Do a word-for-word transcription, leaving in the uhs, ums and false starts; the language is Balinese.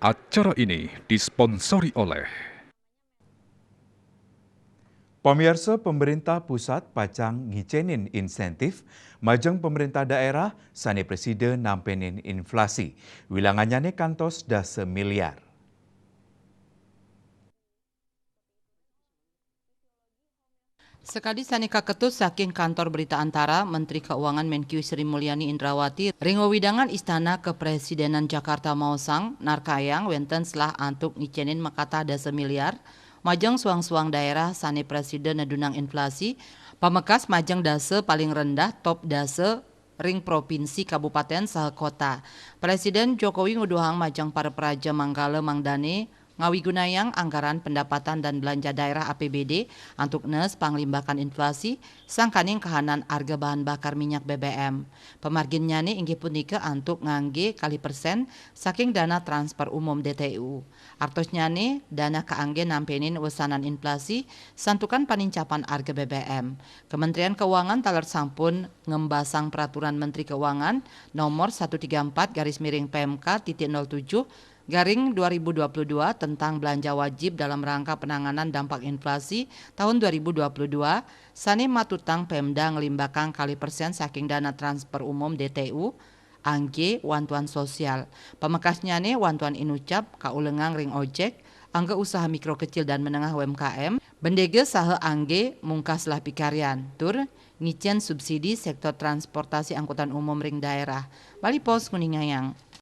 Acara ini disponsori oleh Pamiarsa, pemerintah pusat pacang ngicenin insentif majeng pemerintah daerah sane prasida nampenin inflasi. Wilangannyane kantos dasa miliar. Sakadi sane kaketus saking Kantor Berita Antara, Menteri Keuangan Menkyu Sri Mulyani Indrawati ring wewidangan Istana Kepresidenan Jakarta maosang, narkayang wenten selah antuk ngicenin makatah dasa miliar majeng suang-suang daerah sane prasida nedunang inflasi, pamekas majeng dasa paling rendah top dasa ring provinsi, kabupaten, saha kota. Presiden Jokowi nguduhang majeng para praja manggala mangdane ngawigunayang anggaran pendapatan dan belanja daerah A P B D antuk nes panglimbakan inflasi sangkaning kahanan arga bahan bakar minyak B B M. Pamarginnyane inggih punika antuk ngangge kalih persen saking dana transfer umum D T U. Artosnyane, dana kaangge nampenin wesanan inflasi santukan panincapan arga B B M. Kementerian Keuangan taler sampun ngembasang Peraturan Menteri Keuangan nomor satu tiga empat garis miring P M K titik nol tujuh garing dua ribu dua puluh dua tentang belanja wajib dalam rangka penanganan dampak inflasi tahun dua ribu dua puluh dua, sane matutang Pemda nglimbakang kalih persen saking dana transfer umum D T U, angge wantuan sosial. Pamekasnyane wantuan inucap kaulengang ring ojek, angga usaha mikro kecil dan menengah U M K M, bendega saha angge mungkah selah pikaryan, tur ngicen subsidi sektor transportasi angkutan umum ring daerah. Bali Post nguningayang.